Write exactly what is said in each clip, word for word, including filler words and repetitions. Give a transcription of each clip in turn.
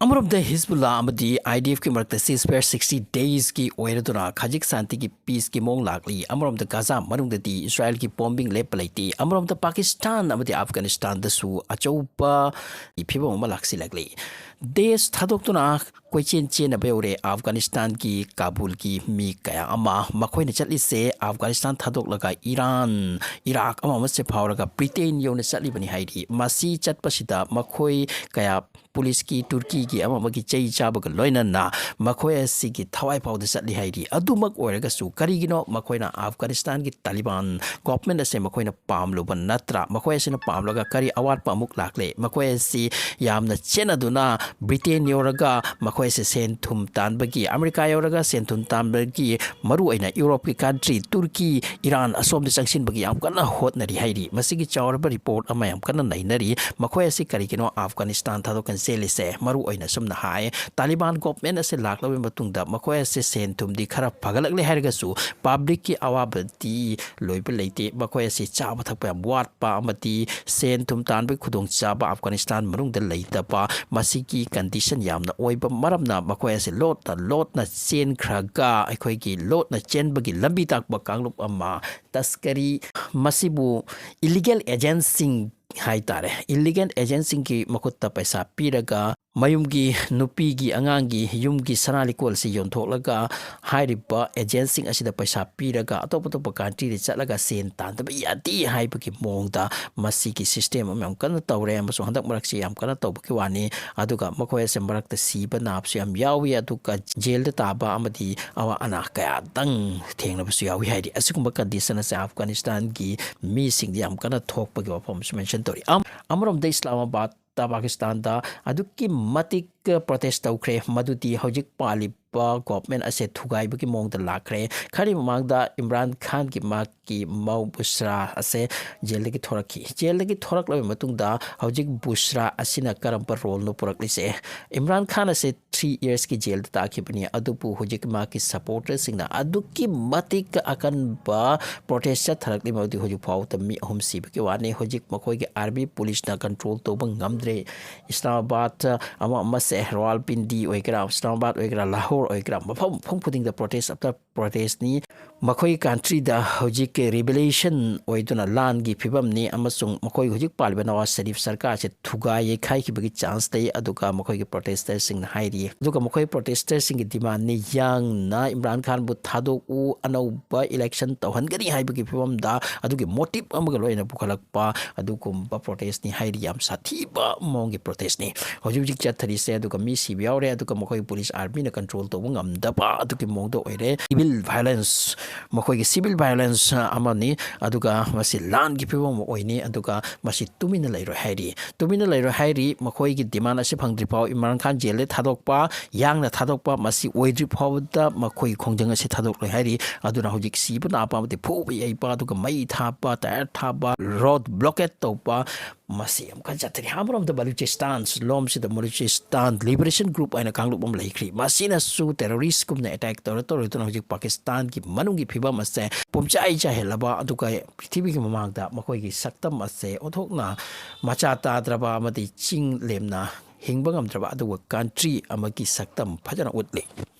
ꯑꯃꯔꯣꯝꯗ ꯍꯤꯖꯕꯨꯜꯂꯥ ꯑꯃꯗꯤ IDFꯀꯤ ꯃꯔꯛꯇ ceasefire sixty daysꯀꯤ ꯑꯣꯏꯔꯗꯨꯅ ꯈꯖꯤꯛ ꯁꯥꯟꯇꯤꯒꯤ peaceꯀꯤ ꯃꯑꯣꯡ ꯂꯥꯛꯂꯤ꯫ ꯑꯃꯔꯣꯝꯗ ꯒꯥꯖꯥ ꯃꯅꯨꯡꯗꯗꯤ ꯏꯁꯔꯥꯌꯦꯜꯒꯤ bombing ꯂꯦꯞꯄ ꯂꯩꯇꯦ꯫ ꯑꯃꯔꯣꯝꯗ ꯄꯥꯀꯤꯁꯇꯥꯟ ꯑꯃꯗꯤ ꯑꯐꯒꯥꯅꯤꯁꯇꯥꯟꯗꯁꯨ ꯑꯆꯧꯕ ꯐꯤꯕꯝ ꯑꯃ ꯂꯥꯛꯁꯤꯜꯂꯛꯂꯤ꯫ ꯗꯦꯁ ꯊꯥꯗꯣꯛꯇꯨꯅ ꯀꯣꯏꯆꯦꯟ ꯆꯦꯟꯅꯕ ꯌꯧꯔꯦ ꯑꯐꯒꯥꯅꯤꯁꯇꯥꯟꯒꯤ ꯀꯥꯕꯨꯜꯒꯤ ꯃꯤ ꯀꯌꯥ ꯑꯃ꯫ ꯃꯈꯣꯏꯅ ꯆꯠꯂꯤꯁꯦ ꯑꯐꯒꯥꯅꯤꯁꯇꯥꯟ ꯊꯥꯗꯣꯛꯂꯒ ꯏꯔꯥꯟ, ꯏꯔꯥꯛ ꯑꯃ ꯑꯃꯁꯦ ꯐꯥꯎꯔꯒ ꯕ꯭ꯔꯤꯇꯦꯟ ꯌꯧꯅ ꯆꯠꯂꯤꯕꯅꯤ ꯍꯥꯏꯔꯤ꯫ ꯃꯁꯤ ꯆꯠꯄꯁꯤꯗ ꯃꯈꯣꯏ ꯀꯌꯥ ꯄꯨꯂꯤꯁꯀꯤ, ꯇꯨꯔꯀꯤꯒꯤ ꯑꯃ ꯑꯃꯒꯤ ꯆꯩ ꯆꯥꯕꯒ ꯂꯣꯏꯅꯅ ꯃꯈꯣꯏ ꯑꯁꯤꯒꯤ ꯊꯋꯥꯏ ꯐꯥꯎꯗ ꯆꯠꯂꯤ ꯍꯥꯏꯔꯤ꯫ ꯑꯗꯨꯃꯛ ꯑꯣꯏꯔꯒꯁꯨ ꯀꯔꯤꯒꯤꯅꯣ ꯃꯈꯣꯏꯅ ꯑꯐꯒꯥꯅꯤꯁꯇꯥꯟꯒꯤ ꯇꯥꯂꯤꯕꯥꯟ government ꯑꯁꯦ ꯃꯈꯣꯏꯅ ꯄꯥꯝꯂꯨꯕ ꯅꯠꯇ꯭ꯔꯥ? ꯃꯈꯣꯏ ꯑꯁꯤꯅ ꯄꯥꯝꯂꯒ ꯀꯔꯤ ꯑꯋꯥꯠꯄ ꯑꯃꯨꯛ ꯂꯥꯛꯂꯦ? ꯃꯈꯣꯏ ꯑꯁꯤ ꯌꯥꯝꯅ ꯆꯦꯟꯅꯗꯨꯅ ꯕ꯭ꯔꯤꯇꯦꯟ ꯌꯧꯔꯒ ꯃꯈꯣꯏ ꯑꯁꯤ ꯁꯦꯟ ꯊꯨꯝ ꯇꯥꯟꯕꯒꯤ, ꯑꯃꯦꯔꯤꯀꯥ ꯌꯧꯔꯒ ꯁꯦꯟ ꯊꯨꯝ ꯇꯥꯟꯕꯒꯤ ꯃꯔꯨꯑꯣꯏꯅ ꯌꯨꯔꯣꯞꯀꯤ country ꯇꯨꯔꯀꯤ, ꯏꯔꯥꯟ ꯑꯁꯣꯝꯗ ꯆꯪꯁꯤꯟꯕꯒꯤ ꯌꯥꯝ ꯀꯟꯅ ꯍꯣꯠꯅꯔꯤ ꯍꯥꯏꯔꯤ꯫ ꯃꯁꯤꯒꯤ ꯆꯥꯎꯔꯕ report ꯑꯃ ꯌꯥꯝ ꯀꯟꯅ ꯅꯩꯅꯔꯤ꯫ ꯃꯈꯣꯏ ꯑꯁꯤ ꯀꯔꯤꯒꯤꯅꯣ ꯑꯐꯒꯥꯅꯤꯁꯇꯥꯟ ꯊꯥꯗꯣꯛꯀꯅ ꯆꯦꯜꯂꯤꯁꯦ? ꯃꯔꯨꯑꯣꯏꯅ ꯁꯨꯝꯅ ꯍꯥꯏ, ꯇꯥꯂꯤꯕꯥꯟ government ꯑꯁꯤ ꯂꯥꯛꯂꯕ ꯃꯇꯨꯡꯗ ꯃꯈꯣꯏ ꯑꯁꯤ ꯁꯦꯟ ꯊꯨꯝꯗꯤ ꯈꯔ ꯐꯒꯠꯂꯛꯂꯦ ꯍꯥꯏꯔꯒꯁꯨ publicꯀꯤ ꯑꯋꯥꯕꯗꯤ ꯂꯣꯏꯕ ꯂꯩꯇꯦ꯫ ꯃꯈꯣꯏ ꯑꯁꯤ ꯆꯥꯕ ꯊꯛꯄ ꯌꯥꯝ ꯋꯥꯠꯄ ꯑꯃꯗꯤ ꯁꯦꯟ ꯊꯨꯝ ꯇꯥꯟꯕꯒꯤ ꯈꯨꯗꯣꯡꯆꯥꯕ ꯑꯐꯒꯥꯅꯤꯁꯇꯥꯟ ꯃꯅꯨꯡꯗ ꯂꯩꯇꯕ, ꯃꯁꯤꯒꯤ condition ꯌꯥꯝꯅ ꯑꯣꯏꯕ ꯃꯔꯝꯅ ꯃꯈꯣꯏ ꯑꯁꯤ ꯂꯣꯠꯅ ꯂꯣꯠꯅ ꯆꯦꯟꯈ꯭ꯔꯒ ꯑꯩꯈꯣꯏꯒꯤ ꯂꯣꯠꯅ ꯆꯦꯟꯕꯒꯤ ꯂꯝꯕꯤ ꯇꯥꯛꯄ ꯀꯥꯡꯂꯨꯞ ꯑꯃ, ꯇꯁꯀꯔꯤ, ꯃꯁꯤꯕꯨ illegal agentꯁꯤꯡ ꯍꯥꯏꯇꯥꯔꯦ, illegal agentꯁꯤꯡꯒꯤ ꯃꯈꯨꯠꯇ ꯄꯩꯁꯥ ꯄꯤꯔꯒ ꯃꯌꯨꯝꯒꯤ ꯅꯨꯄꯤꯒꯤ, ꯑꯉꯥꯡꯒꯤ, ꯌꯨꯝꯒꯤ ꯁꯅꯥ ꯂꯤꯛꯀꯣꯜꯁꯤ ꯌꯣꯟꯊꯣꯛꯂꯒ ꯍꯥꯏꯔꯤꯕ agentꯁꯤꯡ ꯑꯁꯤꯗ ꯄꯩꯁꯥ ꯄꯤꯔꯒ ꯑꯇꯣꯞ ꯑꯇꯣꯞꯄ countryꯗ ꯆꯠꯂꯒ ꯁꯦꯟ ꯇꯥꯟꯗꯕ ꯌꯥꯗꯦ ꯍꯥꯏꯕꯒꯤ ꯃꯑꯣꯡꯗ ꯃꯁꯤꯒꯤ system ꯑꯃ ꯌꯥꯝ ꯀꯟꯅ ꯇꯧꯔꯦ ꯑꯃꯁꯨꯡ ꯍꯟꯗꯛ ꯃꯔꯛꯁꯤ ꯌꯥꯝ ꯀꯟꯅ ꯇꯧꯕꯒꯤ ꯋꯥꯅꯤ꯫ ꯑꯗꯨꯒ ꯃꯈꯣꯏ ꯑꯁꯦ ꯃꯔꯛꯇ ꯁꯤꯕ ꯅꯥꯕꯁꯨ ꯌꯥꯝ ꯌꯥꯎꯏ, ꯑꯗꯨꯒ ꯖꯦꯜꯗ ꯇꯥꯕ ꯑꯃꯗꯤ ꯑꯋꯥ ꯑꯅꯥ ꯀꯌꯥꯗꯪ ꯊꯦꯡꯅꯕꯁꯨ ꯌꯥꯎꯏ ꯍꯥꯏꯔꯤ꯫ ꯑꯁꯤꯒꯨꯝꯕ condition ꯑꯁꯦ ꯑꯐꯒꯥꯅꯤꯁꯇꯥꯟꯒꯤ ꯃꯤꯁꯤꯡꯗ ꯌꯥꯝ ꯀꯟꯅ ꯊꯣꯛꯄꯒꯤ ꯋꯥꯐꯝ ꯑꯃꯁꯨ mention ꯇꯧꯔꯤ꯫ ꯑꯝ-, ꯑꯃꯔꯣꯝꯗ ꯏꯁꯂꯥꯃꯥꯕꯥꯗ ꯄꯥꯀꯤꯁꯇꯥꯟꯗ ꯑꯗꯨꯛꯀꯤ ꯃꯇꯤꯛ protest ꯇꯧꯈ꯭ꯔꯦ, ꯃꯗꯨꯗꯤ ꯍꯧꯖꯤꯛ ꯄꯥꯜꯂꯤꯕ government ꯑꯁꯦ ꯊꯨꯒꯥꯏꯕꯒꯤ ꯃꯑꯣꯡꯗ ꯂꯥꯛꯈ꯭ꯔꯦ꯫ ꯈꯔꯒꯤ ꯃꯃꯥꯡꯗ ꯏꯝꯔꯥꯟ ꯈꯥꯟꯒꯤ ꯃꯍꯥꯛꯀꯤ ꯃꯧ ꯕꯨꯁ꯭ꯔꯥ ꯑꯁꯦ ꯖꯦꯜꯗꯒꯤ ꯊꯣꯔꯛꯈꯤ꯫ ꯖꯦꯜꯗꯒꯤ ꯊꯣꯔꯛꯂꯕ ꯃꯇꯨꯡꯗ ꯍꯧꯖꯤꯛ ꯕꯨꯁ꯭ꯔꯥ ꯑꯁꯤꯅ ꯀꯔꯝꯕ roleꯅꯣ ꯄꯨꯔꯛꯂꯤꯁꯦ? ꯏꯝꯔꯥꯟ ꯈꯥꯟ ꯑꯁꯦ three yearsꯀꯤ ꯖꯦꯜꯗ ꯇꯥꯈꯤꯕꯅꯤ, ꯑꯗꯨꯕꯨ ꯍꯧꯖꯤꯛ ꯃꯍꯥꯛꯀꯤ supporterꯁꯤꯡꯅ ꯑꯗꯨꯛꯀꯤ ꯃꯇꯤꯛ ꯑꯀꯟꯕ protest ꯆꯠꯊꯔꯛꯂꯤ, ꯃꯗꯨꯗꯤ ꯍꯧꯖꯤꯛ ꯐꯥꯎꯕꯗ ꯃꯤ ꯑꯍꯨꯝ ꯁꯤꯕꯒꯤ ꯋꯥꯅꯤ꯫ ꯍꯧꯖꯤꯛ ꯃꯈꯣꯏꯒꯤ army policeꯅ control ꯇꯧꯕ ꯉꯝꯗ꯭ꯔꯦ꯫ ꯏꯁꯂꯥꯃꯥꯕꯥꯗ ꯑꯃ ꯑꯃ ꯔꯋꯥꯜꯄꯤꯟꯗꯤ ꯑꯣꯏꯒꯦꯔꯥ, ꯏꯁꯂꯥꯃꯥꯕꯥꯗ ꯑꯣꯏꯒꯦꯔꯥ, ꯂꯥꯍꯣꯔ ꯑꯣꯏꯒꯦꯔꯥ, ꯃꯐꯝ ꯃꯐꯝ ꯈꯨꯗꯤꯡꯗ protest after protestꯅꯤ꯫ ꯃꯈꯣꯏ countryꯗ ꯍꯧꯖꯤꯛꯀꯤ revolution ꯑꯣꯏꯗꯨꯅ ꯂꯥꯟꯒꯤ ꯐꯤꯕꯝꯅꯤ ꯑꯃꯁꯨꯡ ꯃꯈꯣꯏ ꯍꯧꯖꯤꯛ ꯄꯥꯜꯂꯤꯕ ꯅꯋꯥꯖ ꯁꯔꯤꯐ ꯁꯔꯀꯥꯔꯁꯦ ꯊꯨꯒꯥꯏ ꯌꯩꯈꯥꯏꯈꯤꯕꯒꯤ chance ꯂꯩ꯫ ꯑꯗꯨꯒ ꯃꯈꯣꯏꯒꯤ protesterꯁꯤꯡꯅ ꯍꯥꯏꯔꯤ, ꯑꯗꯨꯒ ꯃꯈꯣꯏ protesterꯁꯤꯡꯒꯤ demandꯅꯤ, ꯌꯥꯡꯅ ꯏꯝꯔꯥꯟ ꯈꯥꯟꯕꯨ ꯊꯥꯗꯣꯛꯎ, ꯑꯅꯧꯕ election ꯇꯧꯍꯟꯒꯅꯤ ꯍꯥꯏꯕꯒꯤ ꯐꯤꯕꯝꯗ ꯑꯗꯨꯒꯤ motive ꯑꯃꯒ ꯂꯣꯏꯅ ꯄꯨꯈꯠꯂꯛꯄ ꯑꯗꯨꯒꯨꯝꯕ protestꯅꯤ ꯍꯥꯏꯔꯤ꯫ ꯌꯥꯝ ꯁꯥꯊꯤꯕ ꯃꯑꯣꯡꯒꯤ protestꯅꯤ ꯍꯧꯖꯤꯛ ꯍꯧꯖꯤꯛ ꯆꯠꯊꯔꯤꯁꯦ꯫ ꯑꯗꯨꯒ ꯃꯤ ꯁꯤꯕ ꯌꯥꯎꯔꯦ, ꯑꯗꯨꯒ ꯃꯈꯣꯏ police armyꯅ control ꯇꯧꯕ ꯉꯝꯗꯕ ꯑꯗꯨꯒꯤ ꯃꯑꯣꯡꯗ ꯑꯣꯏꯔꯦ꯫ Civil violence, ꯃꯈꯣꯏꯒꯤ civil violence ꯑꯃꯅꯤ, ꯑꯗꯨꯒ ꯃꯁꯤ ꯂꯥꯟꯒꯤ ꯐꯤꯕꯝ ꯑꯃ ꯑꯣꯏꯅꯤ꯫ ꯑꯗꯨꯒ ꯃꯁꯤ ꯇꯨꯃꯤꯟꯅ ꯂꯩꯔꯣꯏ ꯍꯥꯏꯔꯤ꯫ ꯇꯨꯃꯤꯟꯅ ꯂꯩꯔꯣꯏ ꯍꯥꯏꯔꯤ꯫ ꯃꯈꯣꯏꯒꯤ demand ꯑꯁꯤ ꯐꯪꯗ꯭ꯔꯤ ꯐꯥꯎ, ꯏꯝꯔꯥꯟ ꯈꯥꯟ ꯖꯦꯜꯗ ꯊꯥꯗꯣꯛꯄ, ꯌꯥꯡꯅ ꯊꯥꯗꯣꯛꯄ, ꯃꯁꯤ ꯑꯣꯏꯗ꯭ꯔꯤ ꯐꯥꯎꯕꯗ ꯃꯈꯣꯏꯒꯤ ꯈꯣꯡꯖꯪ ꯑꯁꯤ ꯊꯥꯗꯣꯛꯂꯣꯏ ꯍꯥꯏꯔꯤ꯫ ꯑꯗꯨꯅ ꯍꯧꯖꯤꯛ ꯁꯤꯕ ꯅꯥꯕ ꯑꯃꯗꯤ ꯐꯨꯕ ꯌꯩꯕ, ꯑꯗꯨꯒ ꯃꯩ ꯊꯥꯕ, tyre ꯊꯥꯕ, road blockade ꯇꯧꯕ, ꯃꯁꯤ ꯌꯥꯝ ꯀꯟꯅ ꯆꯠꯊꯔꯤ꯫ ꯑꯃꯔꯣꯝꯗ ꯕꯂꯨꯆꯤꯁꯇꯥꯟ ꯂꯣꯝꯁꯤꯗ ꯕꯂꯨꯆꯤꯁꯇꯥꯟ liberation group ꯍꯥꯏꯅ ꯀꯥꯡꯂꯨꯞ ꯑꯃ ꯂꯩꯈ꯭ꯔꯤ꯫ ꯃꯁꯤꯅꯁꯨ terroristꯀꯨꯝꯅ attack ꯇꯧꯔ ꯇꯧꯔꯗꯨꯅ ꯍꯧꯖꯤꯛ ꯄꯥꯀꯤꯁꯇꯥꯟꯒꯤ ꯃꯅꯨꯡꯒꯤ ꯐꯤꯕꯝ ꯑꯁꯦ ꯄꯨꯝꯆꯥꯏ ꯆꯥꯏꯍꯜꯂꯕ, ꯑꯗꯨꯒ ꯄ꯭ꯔꯤꯊꯤꯕꯤꯒꯤ ꯃꯃꯥꯡꯗ ꯃꯈꯣꯏꯒꯤ ꯁꯛꯇꯝ ꯑꯁꯦ ꯑꯣꯟꯊꯣꯛꯅ ꯃꯆꯥ ꯇꯥꯗ꯭ꯔꯕ ꯑꯃꯗꯤ ꯆꯤꯡ ꯂꯦꯝꯅ ꯍꯤꯡꯕ ꯉꯝꯗ꯭ꯔꯕ ꯑꯗꯨꯒ country ꯑꯃꯒꯤ ꯁꯛꯇꯝ ꯐꯖꯅ ꯎꯠꯂꯤ꯫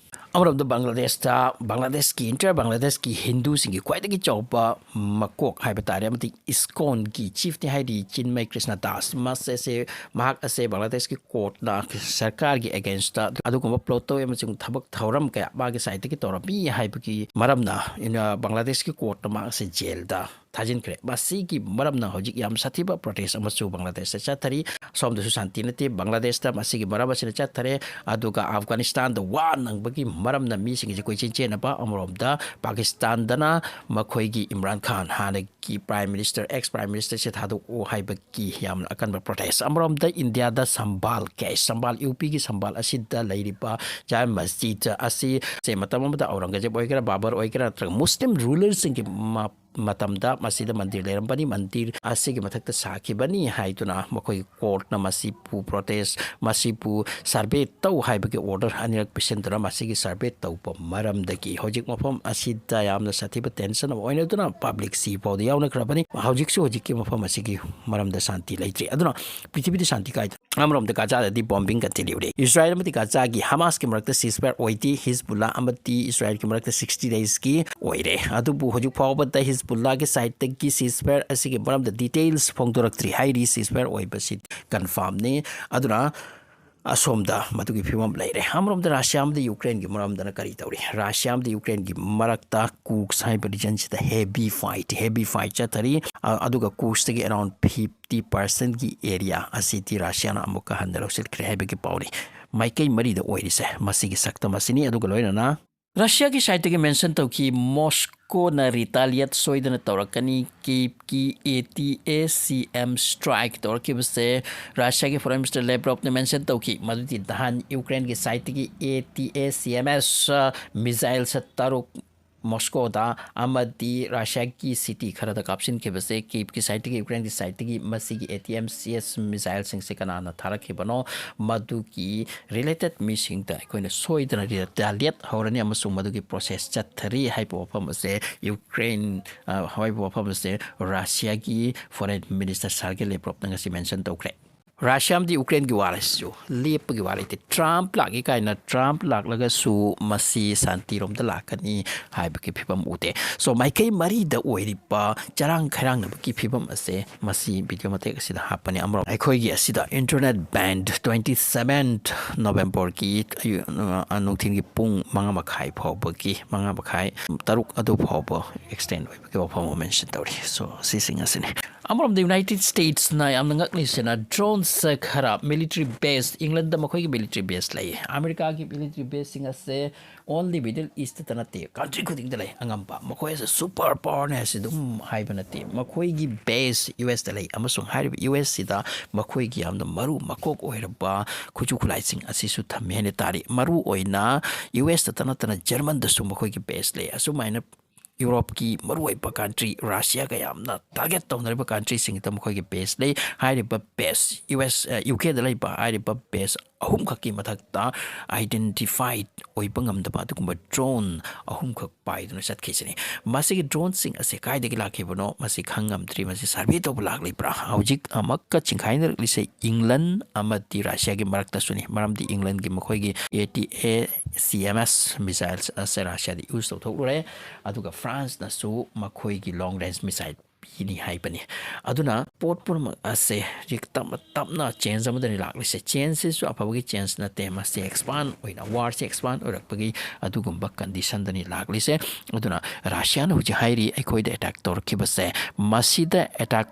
ꯑꯃꯔꯣꯝꯗ ꯕꯪꯒ꯭ꯂꯥꯗꯦꯁꯇ, ꯕꯪꯒ꯭ꯂꯥꯗꯦꯁꯀꯤ, entire ꯕꯪꯒ꯭ꯂꯥꯗꯦꯁꯀꯤ ꯍꯤꯟꯗꯨꯁꯤꯡꯒꯤ ꯈ꯭ꯋꯥꯏꯗꯒꯤ ꯆꯥꯎꯕ ꯃꯀꯣꯛ ꯍꯥꯏꯕ ꯇꯥꯔꯦ, ꯑꯃꯗꯤ ꯏꯁꯀꯣꯟꯒꯤ chiefꯅꯤ ꯍꯥꯏꯔꯤ ꯆꯤꯟꯃꯩ ꯀ꯭ꯔꯤꯁꯅ ꯗꯥꯁ꯫ ꯃꯥꯁꯦ, ꯃꯍꯥꯛ ꯑꯁꯦ ꯕꯪꯒ꯭ꯂꯥꯗꯦꯁꯀꯤ courtꯅ ꯁꯔꯀꯥꯔꯒꯤ againstꯇ ꯑꯗꯨꯒꯨꯝꯕ plot ꯇꯧꯋꯤ ꯑꯃꯁꯨꯡ ꯊꯕꯛ ꯊꯧꯔꯝ ꯀꯌꯥ ꯃꯥꯒꯤ sideꯇꯒꯤ ꯇꯧꯔꯝꯃꯤ ꯍꯥꯏꯕꯒꯤ ꯃꯔꯝꯅ, ꯏꯟ-, ꯕꯪꯒ꯭ꯂꯥꯗꯦꯁꯀꯤ courtꯅ ꯃꯍꯥꯛ ꯑꯁꯦ ꯖꯦꯜꯗ ꯊꯥꯖꯤꯟꯈ꯭ꯔꯦ꯫ ꯃꯁꯤꯒꯤ ꯃꯔꯝꯅ ꯍꯧꯖꯤꯛ ꯌꯥꯝ ꯁꯥꯊꯤꯕ protest ꯑꯃꯁꯨ ꯕꯪꯒ꯭ꯂꯥꯗꯦꯁꯇ ꯆꯠꯊꯔꯤ꯫ ꯁꯣꯝꯗꯁꯨ ꯁꯥꯟꯇꯤ ꯅꯠꯇꯦ, ꯕꯪꯒ꯭ꯂꯥꯗꯦꯁꯇ ꯃꯁꯤꯒꯤ ꯃꯔꯝ ꯑꯁꯤꯅ ꯆꯠꯊꯔꯦ꯫ ꯑꯗꯨꯒ ꯑꯐꯒꯥꯅꯤꯁꯇꯥꯟꯗ ꯋꯥ ꯅꯪꯕꯒꯤ ꯃꯔꯝꯅ ꯃꯤꯁꯤꯡꯁꯦ ꯀꯣꯏꯆꯦꯟ ꯆꯦꯟꯅꯕ, ꯑꯃꯔꯣꯝꯗ ꯄꯥꯀꯤꯁꯇꯥꯟꯗꯅ ꯃꯈꯣꯏꯒꯤ ꯏꯝꯔꯥꯟ ꯈꯥꯟ, ꯍꯥꯟꯅꯒꯤ prime minister, ex prime ministerꯁꯦ ꯊꯥꯗꯣꯛꯑꯣ ꯍꯥꯏꯕꯒꯤ ꯌꯥꯝꯅ ꯑꯀꯟꯕ protest꯫ ꯑꯃꯔꯣꯝꯗ ꯏꯟꯗꯤꯌꯥꯗ ꯁꯝꯕꯥꯜ case, ꯁꯝꯕꯥꯜ UPꯒꯤ ꯁꯝꯕꯥꯜ ꯑꯁꯤꯗ ꯂꯩꯔꯤꯕ ꯖꯥꯃꯦ ꯃꯁꯖꯤꯗ ꯑꯁꯤ ꯁꯦ ꯃꯇꯝ ꯑꯃꯗ ꯑꯧꯔꯪꯒꯖꯦꯕ ꯑꯣꯏꯒꯦꯔꯥ, ꯕꯥꯕꯔ ꯑꯣꯏꯒꯦꯔꯥ, ꯅꯠꯇ꯭ꯔꯒ ꯃꯨꯁꯂꯤꯝ rulerꯁꯤꯡꯒꯤ ꯃ-, ꯃꯇꯝꯗ ꯃꯁꯤꯗ ꯃꯟꯗꯤꯔ ꯂꯩꯔꯝꯕꯅꯤ꯫ ꯃꯟꯗꯤꯔ ꯑꯁꯤꯒꯤ ꯃꯊꯛꯇ ꯁꯥꯈꯤꯕꯅꯤ ꯍꯥꯏꯗꯨꯅ ꯃꯈꯣꯏꯒꯤ courtꯅ ꯃꯁꯤꯕꯨ protest, ꯃꯁꯤꯕꯨ survey ꯇꯧ ꯍꯥꯏꯕꯒꯤ order ꯑꯅꯤꯔꯛ ꯄꯤꯁꯤꯟꯗꯨꯅ ꯃꯁꯤꯒꯤ survey ꯇꯧꯕ ꯃꯔꯝꯗꯒꯤ ꯍꯧꯖꯤꯛ ꯃꯐꯝ ꯑꯁꯤꯗ ꯌꯥꯝꯅ ꯁꯥꯊꯤꯕ tension ꯑꯃ ꯑꯣꯏꯅꯗꯨꯅ public ꯁꯤ ꯐꯥꯎꯗ ꯌꯥꯎꯅꯈ꯭ꯔꯕꯅꯤ꯫ ꯍꯧꯖꯤꯛꯁꯨ ꯍꯧꯖꯤꯛꯀꯤ ꯃꯐꯝ ꯑꯁꯤꯒꯤ ꯃꯔꯝꯗ ꯁꯥꯟꯇꯤ ꯂꯩꯇ꯭ꯔꯤ꯫ ꯑꯗꯨꯅ ꯄ꯭ꯔꯤꯊꯤꯕꯤꯗ ꯁꯥꯟꯇꯤ ꯀꯥꯏꯗ ꯑꯃꯔꯣꯝꯗ ꯒꯥꯖꯥꯗꯗꯤ ꯕꯣꯝꯕꯤꯡ ꯀꯟꯇꯤꯅ꯭ꯌꯨ ꯂꯩ꯫ ꯏꯁꯔꯥꯌꯦꯜ ꯑꯃꯗꯤ ꯒꯥꯖꯥꯒꯤ ꯍꯃꯥꯁꯀꯤ ꯃꯔꯛꯇ ceasefire ꯑꯣꯏꯗꯦ꯫ ꯍꯤꯖꯕꯨꯜꯂꯥ ꯑꯃꯗꯤ ꯏꯁꯔꯥꯌꯦꯜꯒꯤ ꯃꯔꯛꯇ sixty daysꯀꯤ ꯑꯣꯏꯔꯦ꯫ ꯑꯗꯨꯕꯨ ꯍꯧꯖꯤꯛ ꯐꯥꯎꯕꯗ ꯍꯤꯖꯕꯨꯜꯂꯥꯒꯤ sideꯇꯒꯤ ceasefire ꯑꯁꯤꯒꯤ ꯃꯔꯝꯗ details ꯐꯣꯡꯗꯣꯔꯛꯇ꯭ꯔꯤ ꯍꯥꯏꯔꯤ꯫ Ceasefire ꯑꯣꯏꯕꯁꯤ confirmꯅꯤ꯫ ꯑꯗꯨꯅ ꯑꯁꯣꯝꯗ ꯃꯗꯨꯒꯤ ꯐꯤꯕꯝ ꯂꯩꯔꯦ꯫ ꯑꯃꯔꯣꯝꯗ ꯔꯁꯤꯌꯥ ꯑꯃꯗꯤ ꯌꯨꯀ꯭ꯔꯦꯟꯒꯤ ꯃꯔꯝꯗꯅ ꯀꯔꯤ ꯇꯧꯔꯤ? ꯔꯁꯤꯌꯥ ꯑꯃꯗꯤ ꯌꯨꯀ꯭ꯔꯦꯟꯒꯤ ꯃꯔꯛꯇ ꯀꯨꯔꯁ ꯍꯥꯏꯕ regionꯁꯤꯗ heavy fight, heavy fight ꯆꯠꯊꯔꯤ꯫ ꯑ-, ꯑꯗꯨꯒ ꯀꯨꯔꯁꯇꯒꯤ around fifty percentꯀꯤ area ꯑꯁꯤꯗꯤ ꯔꯁꯤꯌꯥꯅ ꯑꯃꯨꯛꯀ ꯍꯟꯅ ꯂꯧꯁꯤꯟꯈ꯭ꯔꯦ ꯍꯥꯏꯕꯒꯤ ꯄꯥꯎꯅꯤ꯫ ꯃꯥꯏꯀꯩ ꯃꯔꯤꯗ ꯑꯣꯏꯔꯤꯁꯦ ꯃꯁꯤꯒꯤ ꯁꯛꯇꯝ ꯑꯁꯤꯅꯤ꯫ ꯑꯗꯨꯒ ꯂꯣꯏꯅꯅ ꯔꯁꯤꯌꯥꯒꯤ sideꯇꯒꯤ mention ꯇꯧꯈꯤ, ꯃꯣꯁꯀꯣꯅ retaliate ꯁꯣꯏꯗꯅ ꯇꯧꯔꯛꯀꯅꯤ꯫ ꯀꯤꯞꯀꯤ ATACM strike ꯇꯧꯔꯛꯈꯤꯕꯁꯦ ꯔꯁꯤꯌꯥꯒꯤ Foreign Minister Lavrovꯅ mention ꯇꯧꯈꯤ꯫ ꯃꯗꯨꯗꯤ ꯅꯍꯥꯟ ꯌꯨꯀ꯭ꯔꯦꯟꯒꯤ sideꯇꯒꯤ ATACMS, ꯑ, missileꯁꯦ ꯇꯔꯨꯛ ꯃꯣꯁꯀꯣꯗ ꯑꯃꯗꯤ ꯔꯁꯤꯌꯥꯒꯤ city ꯈꯔꯗ ꯀꯥꯞꯁꯤꯟꯈꯤꯕꯁꯦ, ꯀꯤꯞꯀꯤ sideꯇꯒꯤ, ꯌꯨꯀ꯭ꯔꯦꯟꯒꯤ sideꯇꯒꯤ ꯃꯁꯤꯒꯤ ATACMS missileꯁꯤꯡꯁꯦ ꯀꯅꯥꯅ ꯊꯥꯔꯛꯈꯤꯕꯅꯣ, ꯃꯗꯨꯒꯤ related ꯃꯤꯁꯤꯡꯗ ꯑꯩꯈꯣꯏꯅ ꯁꯣꯏꯗꯅ retaliate ꯍꯧꯔꯅꯤ ꯑꯃꯁꯨꯡ ꯃꯗꯨꯒꯤ process ꯆꯠꯊꯔꯤ ꯍꯥꯏꯕ ꯋꯥꯐꯝ ꯑꯁꯦ ꯌꯨꯀ꯭ꯔꯦꯟ, ꯑ, ꯍꯥꯏꯕ ꯋꯥꯐꯝ ꯑꯁꯦ ꯔꯁꯤꯌꯥꯒꯤ Foreign Minister Sergei Lavrovꯅ ꯉꯁꯤ mention ꯇꯧꯈ꯭ꯔꯦ꯫ ꯔꯁꯤꯌꯥ ꯑꯃꯗꯤ ꯌꯨꯀ꯭ꯔꯦꯟꯒꯤ war ꯑꯁꯤꯁꯨ ꯂꯦꯞꯄꯒꯤ ꯋꯥ ꯂꯩꯇꯦ꯫ ꯇ꯭ꯔꯝꯞ ꯂꯥꯛꯏ ꯀꯥꯏꯅ ꯇ꯭ꯔꯝꯞ ꯂꯥꯛꯂꯒꯁꯨ ꯃꯁꯤ ꯁꯥꯟꯇꯤꯔꯣꯝꯗ ꯂꯥꯛꯀꯅꯤ ꯍꯥꯏꯕꯒꯤ ꯐꯤꯕꯝ ꯎꯗꯦ꯫ So, ꯃꯥꯏꯀꯩ ꯃꯔꯤꯗ ꯑꯣꯏꯔꯤꯕ ꯆꯔꯥꯡ ꯈꯩꯔꯥꯡꯅꯕꯒꯤ ꯐꯤꯕꯝ ꯑꯁꯦ ꯃꯁꯤ video ꯃꯇꯦꯛ ꯑꯁꯤꯗ ꯍꯥꯞꯄꯅꯤ꯫ ꯑꯃꯔꯣꯝ ꯑꯩꯈꯣꯏꯒꯤ ꯑꯁꯤꯗ internet ban twenty seven Novemberꯒꯤ ꯑꯌꯨ-, ꯑ, ꯅꯨꯡꯊꯤꯜꯒꯤ ꯄꯨꯡ ꯃꯉꯥ ꯃꯈꯥꯏ ꯐꯥꯎꯕꯒꯤ, ꯃꯉꯥ ꯃꯈꯥꯏ, ꯇꯔꯨꯛ ꯑꯗꯨ ꯐꯥꯎꯕ extend ꯑꯣꯏꯕꯒꯤ ꯋꯥꯐꯝ ꯑꯃ mention ꯇꯧꯔꯤ꯫ So, ꯁꯤꯁꯤꯡ ꯑꯁꯤꯅꯤ꯫ ꯑꯃꯔꯣꯝꯗ United Statesꯅ ꯌꯥꯝꯅ ꯉꯛꯂꯤꯁꯤꯅ drones ꯈꯔ military base, Englandꯗ ꯃꯈꯣꯏꯒꯤ military base ꯂꯩ꯫ ꯑꯃꯦꯔꯤꯀꯥꯒꯤ military baseꯁꯤꯡ ꯑꯁꯦ only Middle Eastꯇ ꯅꯠꯇꯦ, country ꯈꯨꯗꯤꯡꯗ ꯂꯩ꯫ ꯑꯉꯝꯕ ꯃꯈꯣꯏ ꯑꯁꯦ super powerꯅꯦ ꯍꯥꯏꯁꯤ ꯑꯗꯨꯝ ꯍꯥꯏꯕ ꯅꯠꯇꯦ꯫ ꯃꯈꯣꯏꯒꯤ base USꯇ ꯂꯩ ꯑꯃꯁꯨꯡ ꯍꯥꯏꯔꯤꯕ USꯁꯤꯗ ꯃꯈꯣꯏꯒꯤ ꯌꯥꯝꯅ ꯃꯔꯨ ꯃꯀꯣꯛ ꯑꯣꯏꯔꯕ ꯈꯨꯠꯁꯨ ꯈꯨꯠꯂꯥꯏꯁꯤꯡ ꯑꯁꯤꯁꯨ ꯊꯝꯃꯤ ꯍꯥꯏꯅ ꯇꯥꯔꯤ꯫ ꯃꯔꯨ ꯑꯣꯏꯅ USꯇ ꯅꯠꯇꯅ Germanꯗꯁꯨ ꯃꯈꯣꯏꯒꯤ base ꯂꯩ꯫ ꯑꯁꯨꯃꯥꯏꯅ ꯌꯨꯔꯣꯞꯀꯤ ꯃꯔꯨꯑꯣꯏꯕ country ꯔꯁꯤꯌꯥꯒ ꯌꯥꯝꯅ target ꯇꯧꯅꯔꯤꯕ countryꯁꯤꯡꯗ ꯃꯈꯣꯏꯒꯤ base ꯂꯩ꯫ ꯍꯥꯏꯔꯤꯕ base, US, ꯑ, UKꯗ ꯂꯩꯕ ꯍꯥꯏꯔꯤꯕ base ꯑꯍꯨꯝꯈꯛꯀꯤ ꯃꯊꯛꯇ identified ꯑꯣꯏꯕ ꯉꯝꯗꯕ ꯑꯗꯨꯒꯨꯝꯕ drone ꯑꯍꯨꯝꯈꯛ ꯄꯥꯏꯗꯨꯅ ꯆꯠꯈꯤꯁꯤꯅꯤ꯫ ꯃꯁꯤꯒꯤ droneꯁꯤꯡ ꯑꯁꯦ ꯀꯥꯏꯗꯒꯤ ꯂꯥꯛꯈꯤꯕꯅꯣ ꯃꯁꯤ ꯈꯪꯉꯝꯗ꯭ꯔꯤ, ꯃꯁꯤ survey ꯇꯧꯕ ꯂꯥꯛꯂꯤꯕ꯭ꯔꯥ? ꯍꯧꯖꯤꯛ ꯑꯃꯛꯀ ꯆꯤꯡꯈꯥꯏꯅꯔꯛꯂꯤꯁꯦ ꯏꯪꯂꯟ ꯑꯃꯗꯤ ꯔꯁꯤꯌꯥꯒꯤ ꯃꯔꯛꯇꯁꯨꯅꯤ, ꯃꯔꯝꯗꯤ ꯏꯪꯂꯟꯒꯤ ꯃꯈꯣꯏꯒꯤ ATACMS missiles ꯑꯁꯦ ꯔꯁꯤꯌꯥꯗ use ꯇꯧꯊꯣꯛꯂꯨꯔꯦ, ꯑꯗꯨꯒ ꯐ꯭ꯔꯥꯟꯁꯅꯁꯨ ꯃꯈꯣꯏꯒꯤ long range missile ꯄꯤꯅꯤ ꯍꯥꯏꯕꯅꯤ꯫ ꯑꯗꯨꯅ ꯄꯣꯠ ꯄꯨꯝꯅꯃꯛ ꯑꯁꯦ ꯍꯧꯖꯤꯛ ꯇꯞꯅ ꯇꯞꯅ change ꯑꯃꯗꯅꯤ ꯂꯥꯛꯂꯤꯁꯦ꯫ Changeꯁꯤꯁꯨ ꯑꯐꯕꯒꯤ change ꯅꯠꯇꯦ, ꯃꯁꯤ expand ꯑꯣꯏꯅ, warꯁꯦ expand ꯑꯣꯏꯔꯛꯄꯒꯤ ꯑꯗꯨꯒꯨꯝꯕ conditionꯗꯅꯤ ꯂꯥꯛꯂꯤꯁꯦ꯫ ꯑꯗꯨꯅ ꯔꯁꯤꯌꯥꯅ ꯍꯧꯖꯤꯛ ꯍꯥꯏꯔꯤ, ꯑꯩꯈꯣꯏꯗ attack ꯇꯧꯔꯛꯈꯤꯕꯁꯦ, ꯃꯁꯤꯗ attack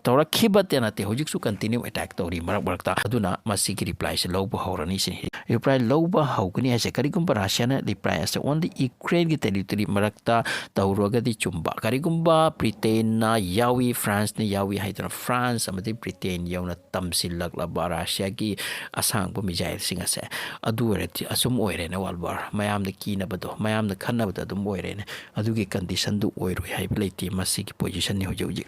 ꯇꯧꯔꯛꯈꯤꯕꯇ ꯅꯠꯇꯦ, ꯍꯧꯖꯤꯛꯁꯨ continue attack ꯇꯧꯔꯤ ꯃꯔꯛ ꯃꯔꯛꯇ꯫ ꯑꯗꯨꯅ ꯃꯁꯤꯒꯤ replyꯁꯦ ꯂꯧꯕ ꯍꯧꯔꯅꯤ ꯁꯤꯅꯤ꯫ Reply ꯂꯧꯕ ꯍꯧꯒꯅꯤ ꯍꯥꯏꯁꯦ, ꯀꯔꯤꯒꯨꯝꯕ ꯔꯁꯤꯌꯥꯅ reply ꯑꯁꯦ only Ukraineꯒꯤ territory ꯃꯔꯛꯇ ꯇꯧꯔꯒꯗꯤ ꯆꯨꯝꯕ, ꯀꯔꯤꯒꯨꯝꯕ ꯕ꯭ꯔꯤꯇꯦꯟꯅ ꯌꯥꯎꯏ, ꯐ꯭ꯔꯥꯟꯁꯅ ꯌꯥꯎꯏ ꯍꯥꯏꯗꯨꯅ ꯐ꯭ꯔꯥꯟꯁ ꯑꯃꯗꯤ ꯕ꯭ꯔꯤꯇꯦꯟ ꯌꯧꯅ ꯇꯝꯁꯤꯜꯂꯛꯂꯕ ꯔꯁꯤꯌꯥꯒꯤ ꯑꯁꯥꯡꯕ missileꯁꯤꯡ ꯑꯁꯦ, ꯑꯗꯨ ꯑꯣꯏꯔꯗꯤ ꯑꯁꯨꯝ ꯑꯣꯏꯔꯦꯅꯦ, world war ꯃꯌꯥꯝꯅ ꯀꯤꯅꯕꯗꯣ, ꯃꯌꯥꯝꯅ ꯈꯟꯅꯕꯗꯣ ꯑꯗꯨꯝ ꯑꯣꯏꯔꯦꯅꯦ꯫ ꯑꯗꯨꯒꯤ conditionꯗꯨ ꯑꯣꯏꯔꯣꯏ ꯍꯥꯏꯕ ꯂꯩꯇꯦ꯫ ꯃꯁꯤꯒꯤ positionꯅꯤ ꯍꯧꯖꯤꯛ ꯍꯧꯖꯤꯛ꯫